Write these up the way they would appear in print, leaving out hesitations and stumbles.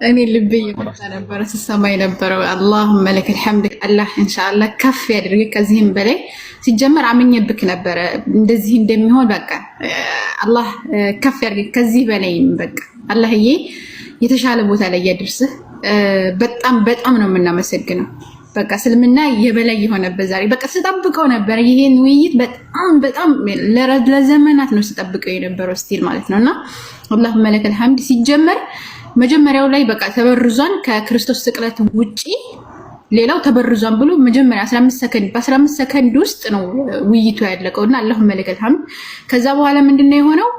እኔ ልቤ እየመጣ ነበረ ስሰማ የነበረው። اللهم لك الحمد። አላህ ኢንሻአላህ ከፍ ያድርግ ከዚህም በላይ። ሲጀመር አምኜብክ ነበረ እንደዚህ እንደሚሆን። በቃ አላህ ከፍ ያድርግ ከዚህ በላይ። በቃ አላህዬ የተሻለ ቦታ ላይ ያድርስህ። በጣም በጣም ነው የምናመሰግነው። በቃ እስልምና የበላይ የሆነበት ዛሬ በቃ ስጠብቀው ነበረ ይሄን ውይይት። በጣም በጣም ለዘመናት ነው ስጠብቀው የነበረው still ማለት ነው። እና اللهم لك الحمد። ሲጀመር መጀመሪያው ላይ በቃ ተበርዟን ከክርስቶስ ስቅለት ውጪ ሌላው ተበርዟን ብሎ መጀመሪያ 15 ሰከንድ፣ በ15 ሰከንድ ውስጥ ነው ውይይቱ ያለቀው። እና اللهم لك الحمد። ከዛ በኋላ ምንድነው የሆነው?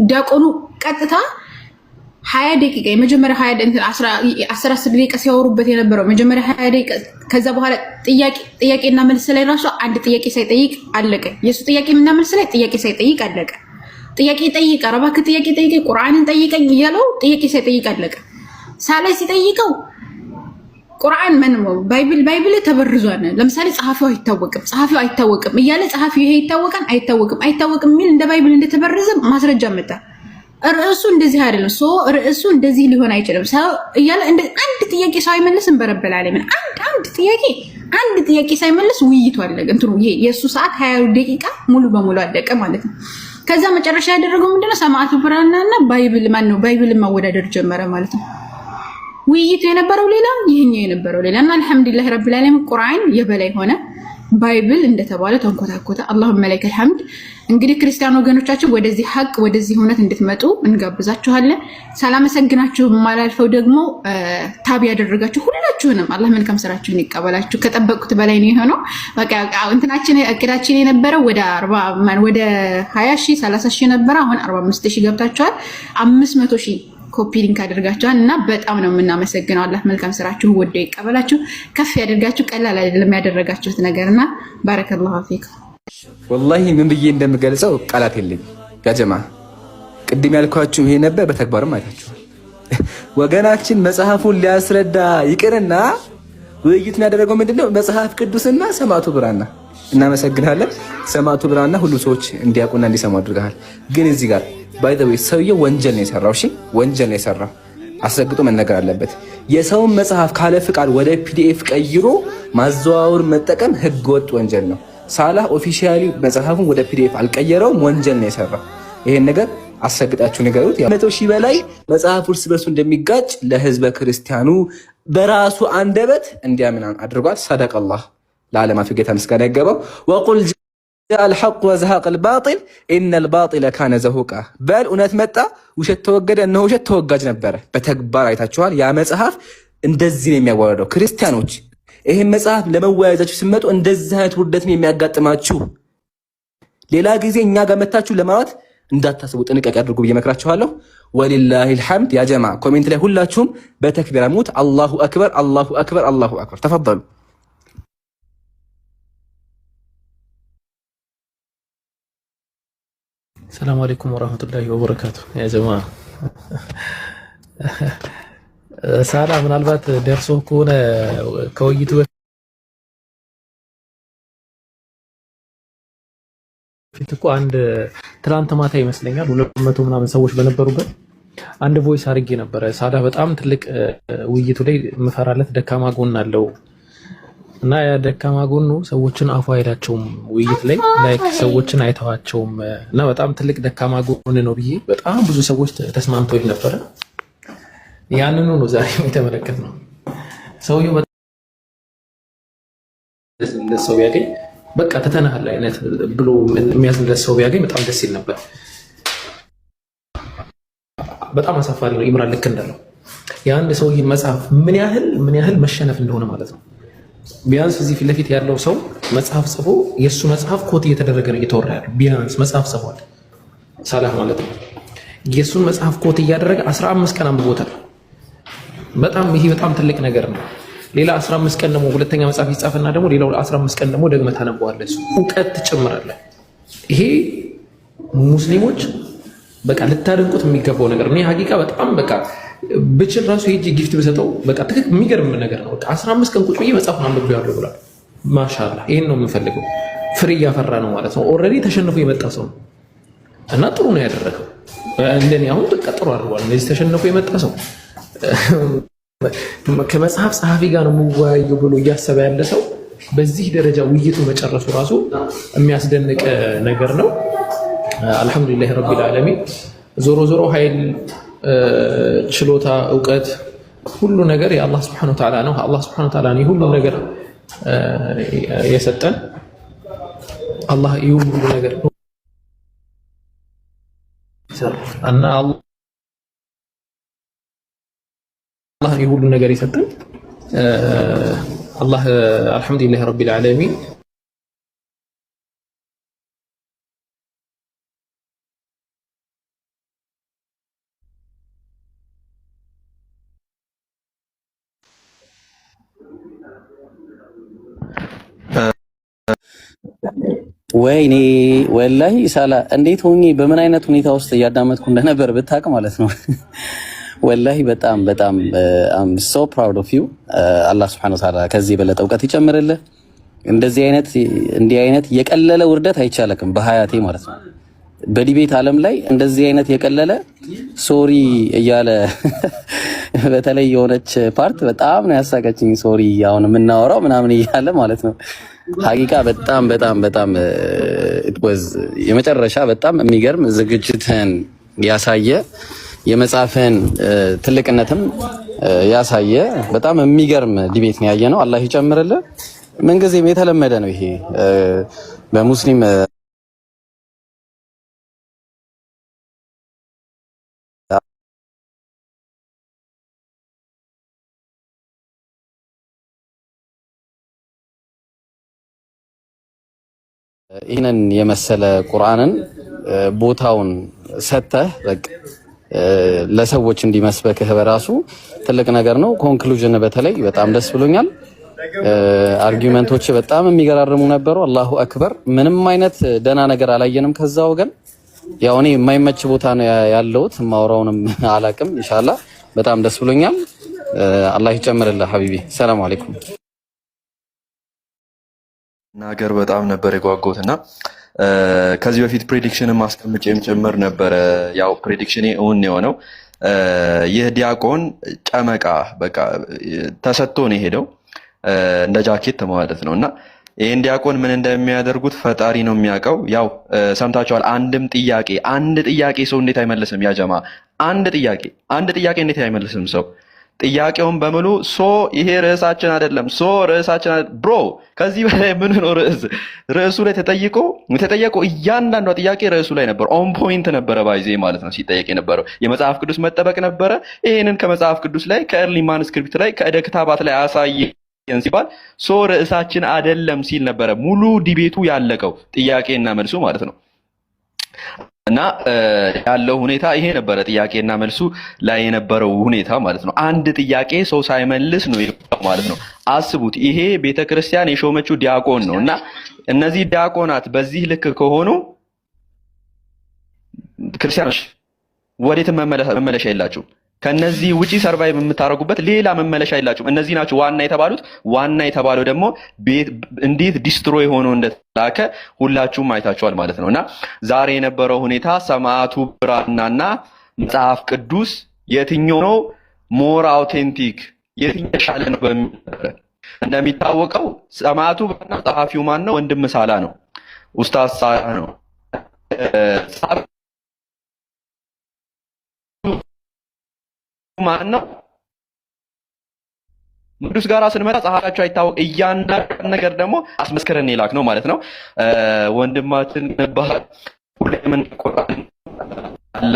ዲያቆኑ ቀጥታ 20 ደቂቃ፣ የመጀመሪያ 10 10 ደቂቃ ሲያወሩበት የነበረው መጀመሪያ 20 ደቂቃ፣ ከዛ በኋላ ጥያቄና መልስ ላይ ራሱ አንድ ጥያቄ ሳይጠይቅ አለቀ። የእሱ ጥያቄ እና መልስ ላይ ጥያቄ ሳይጠይቅ አለቀ። ጥያቄ ጠይቅ፣ ኧረ እባክህ ጥያቄ ጠይቀኝ፣ ቁርአንን ጠይቀኝ እያለው ጥያቄ ሳይጠይቅ አለቀ። ሳላይ ሲጠይቀው ቁርአን ምን Bible ተበርዟል። ለምሳሌ ጸሐፊው አይታወቅም፣ ጸሐፊው አይታወቅም እያለ ጸሐፊው ይሄ ይታወቃል አይታወቅም አይታወቅም የሚል እንደ Bible እንደተበረዘ ማስረጃ መጣ። ርዕሱ እንደዚህ አይደለም፣ so ርዕሱ እንደዚህ ሊሆን አይችልም እያለ አንድ ጥያቄ ሳይመልስ እንበረበላለ ምን አንድ ጥያቄ ሳይመልስ ውይይቱ አለቀ። እንትኑ ይሄ የእሱ ሰዓት 20 ደቂቃ ሙሉ በሙሉ አለቀ ማለት ነው። ከዛ መጨረሻ ያደረገው ምንድነው? ሰማዕቱ ብራናና Bible ማን ነው Bible ን ማወዳደር ጀመረ ማለት ነው። ውይይቱ የነበረው ሌላ፣ ይህኛው የነበረው ሌላ። እና الحمد لله رب العالمين ቁርአን የበላይ ሆነ። Bible እንደተባለ ተንኮታኮተ። اللهم لك الحمد። እንግዲህ ክርስቲያን ወገኖቻችን ወደዚህ ሀቅ ወደዚህ እውነት እንድትመጡ እንጋብዛችኋለን። ሳላመሰግናችሁ የማላልፈው ደግሞ tap ያደረጋችሁ ሁላችሁንም አላህ መልካም ስራችሁን ይቀበላችሁ። ከጠበቅኩት በላይ ነው የሆነው። በቃ እንትናችን እቅዳችን የነበረው ወደ 40፣ ወደ 20 ሺህ፣ 30 ሺህ ነበረ። አሁን 45 ሺህ ገብታችኋል። 500 ሺህ copy link አድርጋችኋል እና በጣም ነው የምናመሰግነው። አላህ መልካም ስራችሁን ወዶ ይቀበላችሁ፣ ከፍ ያደርጋችሁ። ቀላል አይደለም ያደረጋችሁት ነገር እና بارك الله فيك። ወላሂ ምን ብዬ እንደምገልጸው ቃላት የለኝም። ያጀማ ቅድም ያልኳችሁ ይሄ ነበር፣ በተግባርም አይታችኋል። ወገናችን መጽሐፉን ሊያስረዳ ይቅርና ውይይቱን ያደረገው ምንድነው? መጽሐፍ ቅዱስና ሰማዕቱ ብራና። እናመሰግናለን። ሰማዕቱ ብራና ሁሉም ሰዎች እንዲያውቁና እንዲሰሙ አድርገሃል። ግን እዚህ ጋር by the way ሰውየው ወንጀል ነው የሰራው። እሺ ወንጀል ነው የሰራው፣ አስረግጦ መነገር አለበት። የሰውን መጽሐፍ ካለ ፍቃድ ወደ PDF ቀይሮ ማዘዋወር፣ መጠቀም ህገወጥ ወንጀል ነው። ሳላህ officially መጽሐፉን ወደ PDF አልቀየረውም፣ ወንጀል ነው የሰራው። ይሄን ነገር አስረግጣችሁ ንገሩት። 100,000 በላይ መጽሐፍ እርስ በርሱ እንደሚጋጭ ለህዝበ ክርስቲያኑ በራሱ አንደበት እንዲያምን አድርጓል። صدق الله። ለዓለማቱ ጌታ ምስጋና ይገባው። وقل جاء الحق وزهق الباطل إن الباطل كان زهوقا። በል እውነት መጣ፣ ውሸት ተወገደ፣ እነሆ ውሸት ተወጋጅ ነበረ። በተግባር አይታችኋል። ያ መጽሐፍ እንደዚህ ነው የሚያዋርደው። ክርስቲያኖች ይህን መጽሐፍ ለመወያየታችሁ ስትመጡ እንደዚህ አይነት ውርደትን የሚያጋጥማችሁ ሌላ ጊዜ እኛ ጋር መታችሁ ለማውራት እንዳታስቡ ጥንቃቄ አድርጉ ብዬ እመክራችኋለሁ። ولله الحمد። يا جماعة comment ላይ ሁላችሁም በተክቢራ ሙት። الله أكبر፣ الله أكبر፣ الله أكبر። تفضلوا። السلام عليكم ورحمة الله وبركاته። يا جماعة ሳላ ምናልባት ደርሶ ከሆነ ከውይይቱ በፊት እኮ አንድ ትላንት ማታ ይመስለኛል 200 ምናምን ሰዎች በነበሩበት አንድ voice አድርጌ ነበረ። ሳላ በጣም ትልቅ ውይይቱ ላይ የምፈራለት ደካማ ጎን አለው እና ያ ደካማ ጎኑ ሰዎችን አፉ አይላቸውም፣ ውይይት ላይ like ሰዎችን አይተዋቸውም እና በጣም ትልቅ ደካማ ጎን ነው ብዬ በጣም ብዙ ሰዎች ተስማምተው ነበረ። ያንኑ ነው ዛሬ የተመለከትነው። ሰውየው ሰው ቢያገኝ በቃ ትተናሃል አይነት ብሎ የሚያዝንለት ሰው ቢያገኝ በጣም ደስ ይል ነበር። በጣም አሳፋሪ ነው። ኢምራን ልክ እንዳለው የአንድ ሰውዬን መጽሐፍ ምን ያህል መሸነፍ እንደሆነ ማለት ነው። ቢያንስ እዚህ ፊት ለፊት ያለው ሰው መጽሐፍ ጽፎ የእሱ መጽሐፍ quote እየተደረገ ነው እየተወራ ያለው። ቢያንስ መጽሐፍ ጽፏል ሳላህ ማለት ነው። የእሱን መጽሐፍ quote እያደረገ 15 ቀን አንብቦታል። በጣም ይሄ በጣም ትልቅ ነገር ነው። ሌላ 15 ቀን ደግሞ ሁለተኛ መጽሐፍ ይጻፍና ደግሞ ሌላው 15 ቀን ደግሞ ደግመህ ታነበዋለህ። እውቀት ትጨምራለህ። ይሄ ሙስሊሞች በቃ ልታደንቁት የሚገባው ነገር ነው። ሀቂቃ በጣም በቃ ብችል ራሱ ሄጄ gift ብሰጠው በቃ ትክክል የሚገርም ነገር ነው። በቃ 15 ቀን ቁጭ ብዬ መጽሐፉን አንብቤዋለሁ ብሏል። ማሻአላህ ይሄን ነው የምንፈልገው። ፍሬ እያፈራ ነው ማለት ነው። Already ተሸንፎ የመጣ ሰው ነው። እና ጥሩ ነው ያደረገው። እንደኔ አሁን በቃ ጥሩ አድርጓል። እንደዚህ ተሸንፎ የመጣ ሰው፣ ከመጽሐፍ ጸሐፊ ጋር ነው የምወያየው ብሎ እያሰበ ያለ ሰው በዚህ ደረጃ ውይይቱ መጨረሱ ራሱ የሚያስደንቅ ነገር ነው። الحمد لله رب العالمين። ዞሮ ዞሮ ኃይል፣ ችሎታ፣ እውቀት ሁሉ ነገር የአላህ سبحانه وتعالى ነው። አላህ سبحانه وتعالى ነው ሁሉ ነገር የሰጠን። አላህ ይህ ሁሉ ነገር እና አላህ ይህ ሁሉ ነገር የሰጠን አላህ الحمد لله رب العالمين። ወይኔ ወላሂ ሳላ እንዴት ሆኜ በምን አይነት ሁኔታ ውስጥ እያዳመጥኩ እንደነበር ብታውቅ ማለት ነው። ወላሂ በጣም በጣም I'm so proud of you። አላህ سبحانه وتعالى ከዚህ የበለጠ እውቀት ይጨምርልህ። እንደዚህ አይነት እንዲህ አይነት የቀለለ ውርደት አይቻለክም በሀያቴ ማለት ነው። በ debate ዓለም ላይ እንደዚህ አይነት የቀለለ sorry እያለ፣ በተለይ የሆነች part በጣም ነው ያሳቀችኝ። Sorry አሁን የምናወራው ምናምን እያለ ማለት ነው። ሀቂቃ በጣም በጣም በጣም it was የመጨረሻ በጣም የሚገርም ዝግጅትህን ያሳየ፣ የመጽሐፍህን ትልቅነትም ያሳየ በጣም የሚገርም debate ነው ያየነው። አላህ ይጨምርልህ። ምንጊዜም የተለመደ ነው ይሄ በሙስሊም ይህንን የመሰለ ቁርአንን ቦታውን ሰጥተህ በቃ ለሰዎች እንዲመስበክህ በራሱ ትልቅ ነገር ነው። Conclusion በተለይ በጣም ደስ ብሎኛል። Argument ኦች በጣም የሚገራርሙ ነበሩ። الله أكبر። ምንም አይነት ደህና ነገር አላየንም ከዛ ወገን። ያው እኔ የማይመች ቦታ ነው ያለሁት፣ የማወራውንም አላቅም። ኢንሻአላህ በጣም ደስ ብሎኛል። አላህ ይጨምርልህ حبيبي። ሰላም አለይኩም። ናገር በጣም ነበር የጓጓሁት እና ከዚህ በፊት prediction ም አስቀምጬም ጭምር ነበረ። ያው prediction ኔ እውን የሆነው ይህ ዲያቆን ጨመቃ በቃ ተሰጥቶ ነው የሄደው እንደ ጃኬት ማለት ነው። እና ይህን ዲያቆን ምን እንደሚያደርጉት ፈጣሪ ነው የሚያውቀው። ያው ሰምታችኋል። አንድም ጥያቄ፣ አንድ ጥያቄ ሰው እንዴት አይመልስም? ያ ጀማ አንድ ጥያቄ፣ አንድ ጥያቄ እንዴት አይመልስም ሰው? ጥያቄውን በሙሉ so ይሄ ርዕሳችን አይደለም፣ so ርዕሳችን bro ከዚህ በላይ ምን ነው ርዕስ? ርዕሱ ላይ ተጠይቆ የተጠየቀው እያንዳንዷ ጥያቄ ርዕሱ ላይ ነበር። On point ነበረ by the way ማለት ነው ሲጠየቅ የነበረው የመጽሐፍ ቅዱስ መጠበቅ ነበረ። ይሄንን ከመጽሐፍ ቅዱስ ላይ፣ ከ early manuscript ላይ፣ ከእደ ክታባት ላይ አሳየን ሲባል so ርዕሳችን አይደለም ሲል ነበረ ሙሉ debate ኡ ያለቀው፣ ጥያቄና መልሱ ማለት ነው። እና ያለው ሁኔታ ይሄ ነበረ፣ ጥያቄና መልሱ ላይ የነበረው ሁኔታ ማለት ነው። አንድ ጥያቄ ሰው ሳይመልስ ነው የወጣው ማለት ነው። አስቡት፣ ይሄ ቤተክርስቲያን የሾመችው ዲያቆን ነው። እና እነዚህ ዲያቆናት በዚህ ልክ ከሆኑ ክርስቲያኖች ወዴትም መመለሻ የላችሁም። ከነዚህ ውጪ survive የምታደርጉበት ሌላ መመለሻ የላችሁም። እነዚህ ናቸው ዋና የተባሉት። ዋና የተባለው ደግሞ እንዴት destroy ሆኖ እንደተላከ ሁላችሁም አይታችኋል ማለት ነው። እና ዛሬ የነበረው ሁኔታ ሰማዕቱ ብራናና መጽሐፍ ቅዱስ የትኛው ነው more authentic፣ የትኛው የተሻለ ነው በሚል ነበረ። እንደሚታወቀው ሰማዕቱ ብራና ጸሐፊው ማን ነው? ወንድም ሳላ ነው፣ ኡስታዝ ሳላ ነው። ጸሐፊው ማን ነው? ቅዱስ ጋራ ስንመጣ ጸሐፊያቸው አይታወቅ። እያንዳንዱ ነገር ደግሞ አስመስክረን የላክ ነው ማለት ነው። ወንድማችን ነባህ ሁሌም እንቆራለን አለ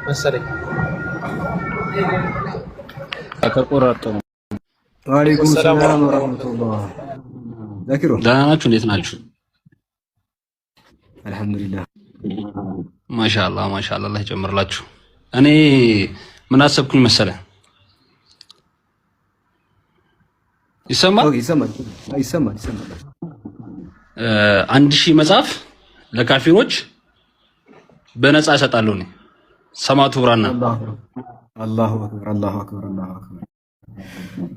መሰለኝ። ተቆራርጦ ነው። ወአለይኩም ሰላም ሰላም ወራህመቱላህ። ዛኪሮ። ደህና ናችሁ? እንዴት ናችሁ? አልሐምዱሊላህ። ማሻአላህ ማሻአላህ፣ አላህ ይጨምርላችሁ። እኔ ምን አሰብኩኝ መሰለ? ይሰማል? Okay፣ ይሰማል ይሰማል ይሰማል። 1000 መጽሐፍ ለካፊሮች በነፃ እሰጣለሁ። እኔ ሰማዕቱ ብራና። الله أكبر، الله أكبر، الله أكبر።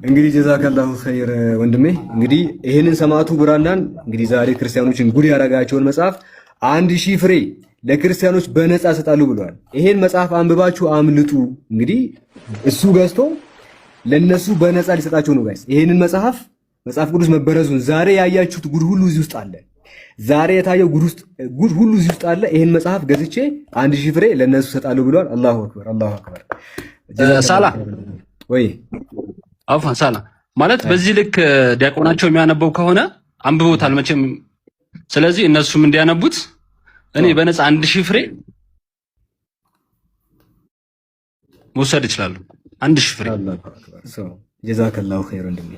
እንግዲህ ጀዛከላሁ ኸይር ወንድሜ። እንግዲህ ይህንን ሰማዕቱ ብራናን እንግዲህ ዛሬ ክርስቲያኖችን ጉድ ያደረጋቸውን መጽሐፍ 1000 ፍሬ ለክርስቲያኖች በነፃ ሰጣሉ ብለዋል። ይሄን መጽሐፍ አንብባችሁ አምልጡ። እንግዲህ እሱ ገዝቶ ለነሱ በነፃ ሊሰጣቸው ነው guys። ይሄንን መጽሐፍ መጽሐፍ ቅዱስ መበረዙን ዛሬ ያያችሁት ጉድ ሁሉ እዚህ ውስጥ አለ። ዛሬ የታየው ጉድ ሁሉ እዚህ ውስጥ አለ። ይሄን መጽሐፍ ገዝቼ 1000 ፍሬ ለነሱ ሰጣለሁ ብለዋል። አላሁ አክበር፣ አላሁ አክበር። ሳላ ወይ አፋን ሳላ ማለት በዚህ ልክ ዲያቆናቸው የሚያነበው ከሆነ አንብቦታል መቼም። ስለዚህ እነሱም እንዲያነቡት እኔ በነፃ 1000 ፍሬ መውሰድ እችላለሁ። 1000 ፍሬ። ጀዛከላሁ ኸይር ወንድሜ፣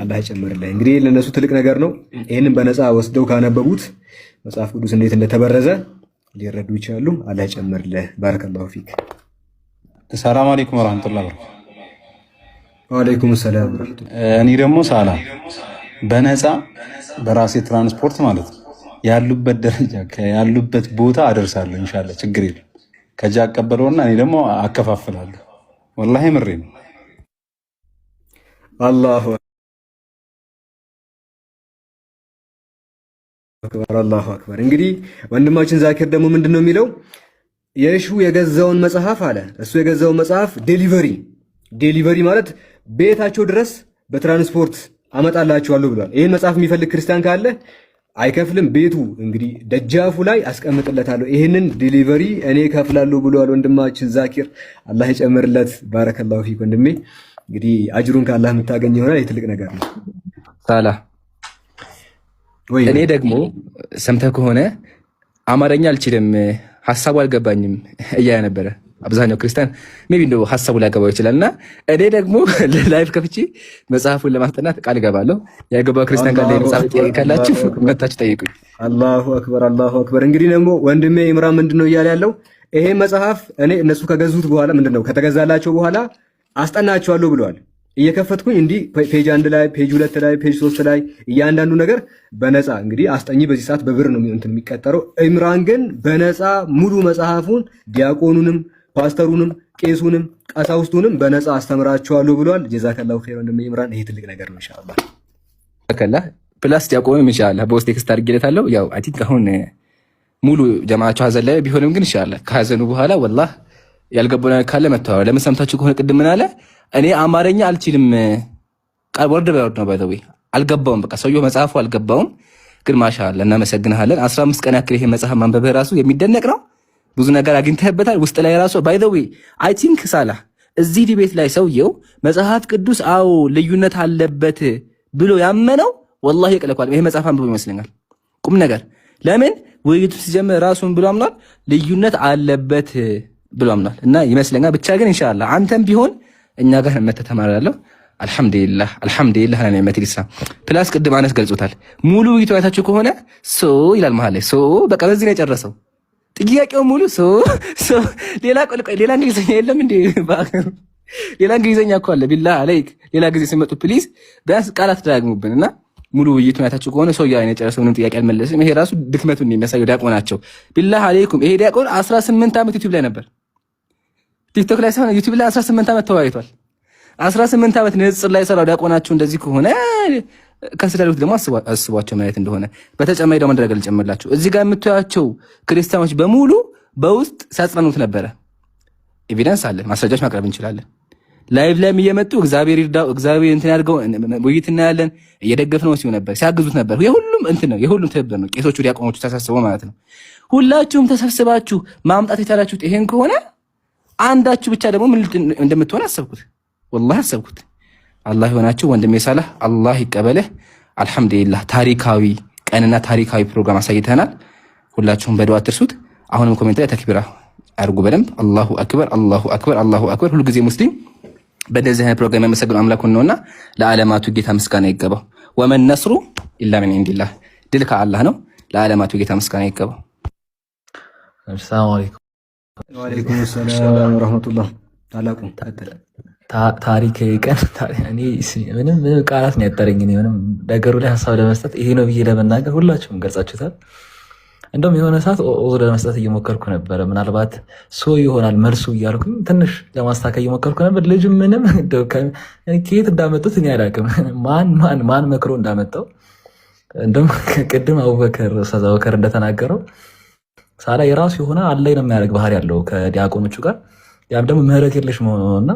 አላህ ይጨምርልህ። እንግዲህ ለነሱ ትልቅ ነገር ነው። ይህንን በነፃ ወስደው ካነበቡት መጽሐፍ ቅዱስ እንዴት እንደተበረዘ ሊረዱ ይችላሉ። አላህ ይጨምርልህ። ባረከላሁ ፊክ። ሰላም አለይኩም ወራህመቱላሂ ወበረካቱ። ወአለይኩም ሰላም። እኔ ደግሞ ሳላ በነፃ በራሴ ትራንስፖርት ማለት ነው ያሉበት ደረጃ ያሉበት ቦታ አደርሳለሁ። ኢንሻአላህ ችግር የለም። ከጃ አቀበለውና እኔ ደግሞ አከፋፍላለሁ። ወላሂ ምሬ ነው። አላሁ አክበር፣ አላሁ አክበር። እንግዲህ ወንድማችን ዛኪር ደግሞ ምንድን ነው የሚለው? የሹ የገዛውን መጽሐፍ አለ እሱ የገዛውን መጽሐፍ delivery delivery ማለት ቤታቸው ድረስ በትራንስፖርት አመጣላችኋለሁ ብሏል። ይህን መጽሐፍ የሚፈልግ ክርስቲያን ካለ አይከፍልም። ቤቱ እንግዲህ ደጃፉ ላይ አስቀምጥለታለሁ። ይህንን delivery እኔ ከፍላለሁ ብሏል ወንድማችን ዛኪር፣ አላህ ይጨምርለት። ባረከላሁ ፊክ ወንድሜ። እንግዲህ አጅሩን ከአላህ የምታገኝ ይሆናል። ይህ ትልቅ ነገር ነው። ሳላ እኔ ደግሞ ሰምተህ ከሆነ አማርኛ አልችልም፣ ሀሳቡ አልገባኝም እያለ ነበረ። አብዛኛው ክርስቲያን maybe እንደው ሀሳቡ ሊያገባው ይችላል። እና እኔ ደግሞ live ከፍቼ መጽሐፉን ለማስጠናት ቃል እገባለሁ። ያገባው ክርስቲያን ካለ መጽሐፍ ጥያቄ ካላችሁ መታችሁ ጠይቁኝ። አላሁ አክበር፣ አላሁ አክበር። እንግዲህ ደግሞ ወንድሜ ኢምራን ምንድነው እያለ ያለው? ይሄ መጽሐፍ እኔ እነሱ ከገዙት በኋላ ምንድነው ከተገዛላቸው በኋላ አስጠናቸዋለሁ ብለዋል። እየከፈትኩኝ እንዲህ page 1 ላይ፣ page 2 ላይ፣ page 3 ላይ እያንዳንዱ ነገር በነፃ እንግዲህ አስጠኚ በዚህ ሰዓት በብር ነው እንትን የሚቀጠረው። ኢምራን ግን በነፃ ሙሉ መጽሐፉን ዲያቆኑንም ፓስተሩንም ቄሱንም ቀሳውስቱንም በነፃ አስተምራቸዋለሁ ብሏል። ጀዛከላሁ ኸይር ወንድሜ ኢምራን፣ ይሄ ትልቅ ነገር ነው። ኢንሻአላህ ከላ plus ዲያቆኑም ኢንሻአላህ በውስጥ text አድርጌለታለሁ። ያው I think አሁን ሙሉ ጀማዓቸው ሀዘን ላይ ቢሆንም ግን ኢንሻአላህ ከሀዘኑ በኋላ ወላህ ያልገባው ነገር ካለ መተዋወቅ። ለምን ሰምታችሁ ከሆነ ቅድም ምን አለ? እኔ አማርኛ አልችልም፣ ቃል word by word ነው by the way አልገባውም። በቃ ሰውየው መጽሐፉ አልገባውም። ግን ማሻአላህ እናመሰግንሃለን። 15 ቀን ያክል ይሄ መጽሐፍ ማንበብህ ራሱ የሚደነቅ ነው። ብዙ ነገር አግኝተህበታል። ውስጥ ላይ ራሱ by the way I think ሳላህ እዚህ debate ላይ ሰውየው መጽሐፍ ቅዱስ አዎ ልዩነት አለበት ብሎ ያመነው ወላሂ ይቀለኳል። ይሄ መጽሐፍ አንብቦ ይመስለኛል። ቁም ነገር ለምን ውይይቱ ሲጀምር ራሱን ብሎ አምኗል። ልዩነት አለበት ብሎ አምኗል። እና ይመስለኛል ብቻ ግን ኢንሻአላህ አንተም ቢሆን እኛ ጋር መተህ ተማራለሁ። አልሐምዱሊላህ፣ አልሐምዱሊላህ على نعمة الإسلام። Plus ቅድም አነስ ገልጾታል። ሙሉ ውይይቱ አይታችሁ ከሆነ so ይላል መሀል ላይ so በቃ በዚህ ነው የጨረሰው። ጥያቄው ሙሉ so so ሌላ ሌላ እንግሊዝኛ የለም እንዴ? ሌላ እንግሊዝኛ እኮ አለ። ቢላህ አለይክ ሌላ ጊዜ ሲመጡ please ቢያንስ ቃላት ደጋግሙብን እና ሙሉ ውይይቱን አይታችሁ ከሆነ ሰው ያው የጨረሰው ምንም ጥያቄ አልመለስም። ይሄ ራሱ ድክመቱን የሚያሳየው ዲያቆናቸው። ቢላህ አለይኩም ይሄ ዲያቆን 18 ዓመት ዩቲዩብ ላይ ነበር፣ ቲክቶክ ላይ ሳይሆን ዩቲዩብ ላይ 18 ዓመት ተወያይቷል። 18 ዓመት ንጽጽር ላይ ሰራው ዲያቆናቸው እንደዚህ ከሆነ ከስር ያሉት ደግሞ አስቧቸው ማየት እንደሆነ። በተጨማሪ ደግሞ አንድ ነገር ልጨምርላችሁ። እዚህ ጋር የምታዩቸው ክርስቲያኖች በሙሉ በውስጥ ሲያጽናኑት ነበረ። Evidence አለ፣ ማስረጃዎች ማቅረብ እንችላለን። Live ላይም እየመጡ እግዚአብሔር ይርዳው፣ እግዚአብሔር እንትን ያድርገው፣ ውይይት እናያለን፣ እየደገፍነው ሲሉ ነበር፣ ሲያግዙት ነበር። የሁሉም እንትን ነው፣ የሁሉም ትብብር ነው። ቄሶቹ ዲያቆኖቹ ተሰብስበው ማለት ነው። ሁላችሁም ተሰብስባችሁ ማምጣት የቻላችሁት ይሄን ከሆነ አንዳችሁ ብቻ ደግሞ ምን እንደምትሆን አሰብኩት፣ ወላሂ አሰብኩት። አላህ የሆናችሁ ወንድሜ ሳላህ አላህ ይቀበልህ። አልሐምዱሊላህ ታሪካዊ ቀንና ታሪካዊ ፕሮግራም አሳይተናል። ሁላችሁም በዱዓ አትርሱት። አሁንም comment ላይ ተክቢራ አድርጉ በደንብ አላሁ አክበር፣ አላሁ አክበር፣ አላሁ አክበር። ሁልጊዜ ሙስሊም በእንደዚህ አይነት ፕሮግራም የሚያመሰግነው አምላኩን ነውና ለዓለማቱ ጌታ ምስጋና ይገባው። وما النصر إلا من عند الله፣ ድል ከአላህ ነው። ለዓለማቱ ጌታ ምስጋና ይገባው። ሰላም አለይኩም። ወአለይኩም ሰላም ወራህመቱላህ። ታላቁ ቀጥል። ታሪካዊ ቀን። እኔ ምንም ምንም ቃላት ነው ያጠረኝ። እኔ ምንም ነገሩ ላይ ሀሳብ ለመስጠት ይሄ ነው ብዬ ለመናገር ሁላችሁም ገልጻችሁታል። እንደውም የሆነ ሰዓት ዑዝር ለመስጠት እየሞከርኩ ነበረ። ምናልባት so ይሆናል መልሱ እያልኩኝ ትንሽ ለማስታከል እየሞከርኩ ነበር። ልጁ ምንም ከየት እንዳመጡት እኔ አላውቅም። ማን ማን ማን መክሮ እንዳመጣው። እንደውም ቅድም አቡበከር፣ ኡስታዝ አቡበከር እንደተናገረው ሳላ የራሱ የሆነ አላይ ነው የሚያደርግ ባህሪ ያለው ከዲያቆኖቹ ጋር፣ ያም ደግሞ ምህረት የለሽ መሆኑ ነው። እና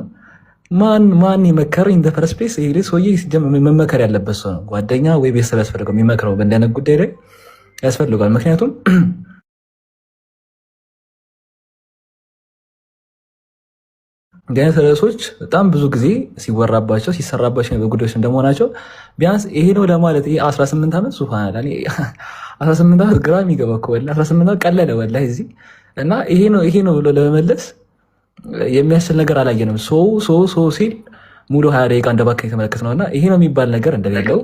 ማን ማን የመከረው in the first place? ይሄ ሰውዬ መመከር ያለበት ሰው ነው። ጓደኛ ወይ ቤተሰብ ያስፈልገው፣ የሚመክረው በእንዲህ አይነት ጉዳይ ላይ ያስፈልገዋል። ምክንያቱም እንዲህ አይነት ርዕሶች በጣም ብዙ ጊዜ ሲወራባቸው ሲሰራባቸው የነበሩ ጉዳዮች እንደመሆናቸው ቢያንስ ይሄ ነው ለማለት፣ ይሄ 18 ዓመት፣ ሱብሃንአላህ፣ 18 ዓመት ግራ የሚገባ እኮ ወላሂ፣ 18 ዓመት ቀለለ ወላሂ እዚህ። እና ይሄ ነው ይሄ ነው ብሎ ለመመለስ የሚያስችል ነገር አላየንም። So so so ሲል ሙሉ 20 ደቂቃ እንደባከን የተመለከት ነው። እና ይሄ ነው የሚባል ነገር እንደሌለው፣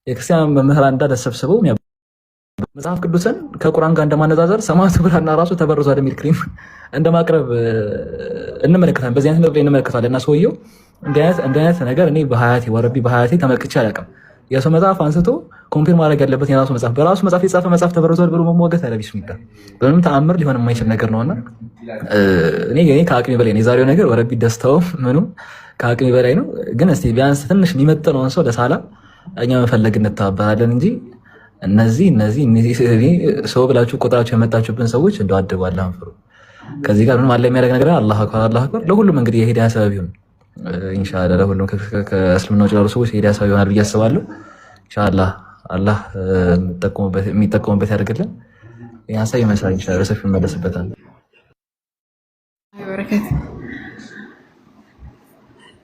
የክርስቲያን መምህራን እንዳለ ተሰብስበው መጽሐፍ ቅዱስን ከቁርአን ጋር እንደማነጻጸር፣ ሰማዕቱ ብራና ራሱ ተበርዟል የሚል claim እንደማቅረብ እንመለከታለን። በዚህ አይነት ላይ እንመለከታለን። እና ሰውየው እንዲህ አይነት ነገር እኔ በሀያቴ፣ ወረቢ በሀያቴ ተመልክቼ አላውቅም። የሰው መጽሐፍ አንስቶ compare ማድረግ ያለበት የራሱ መጽሐፍ፣ በራሱ መጽሐፍ የተጻፈ መጽሐፍ ተበርዟል ብሎ መሟገት፣ አለ ቢስሚላ፣ በምንም ተአምር ሊሆን የማይችል ነገር ነውና እኔ ከአቅሜ በላይ ነው የዛሬው ነገር። ወረቢ ደስታውም ምኑም ከአቅሜ በላይ ነው። ግን እስቲ ቢያንስ ትንሽ የሚመጥነውን ሰው ለሳላ እኛ መፈለግ እንተባበራለን እንጂ እነዚህ ሰው ብላችሁ ቆጥራችሁ የመጣችሁብን ሰዎች እንደው አድቡ፣ አላህን ፍሩ። ከዚህ ጋር ምንም አለ የሚያደርግ ነገር። አላህ አክበር፣ አላህ አክበር። ለሁሉም እንግዲህ የሂዳያ ሰበብ ይሁን ኢንሻአላህ። ለሁሉም ከእስልምና ውጭ ላሉ ሰዎች የሂዳያ ሰበብ ይሆናል ብዬ አስባለሁ። ኢንሻአላህ አላህ የሚጠቀሙበት ያደርግልን። ይህ ሀሳብ ይመስላል። ኢንሻአላህ በሰፊው እንመለስበታለን። በረከት።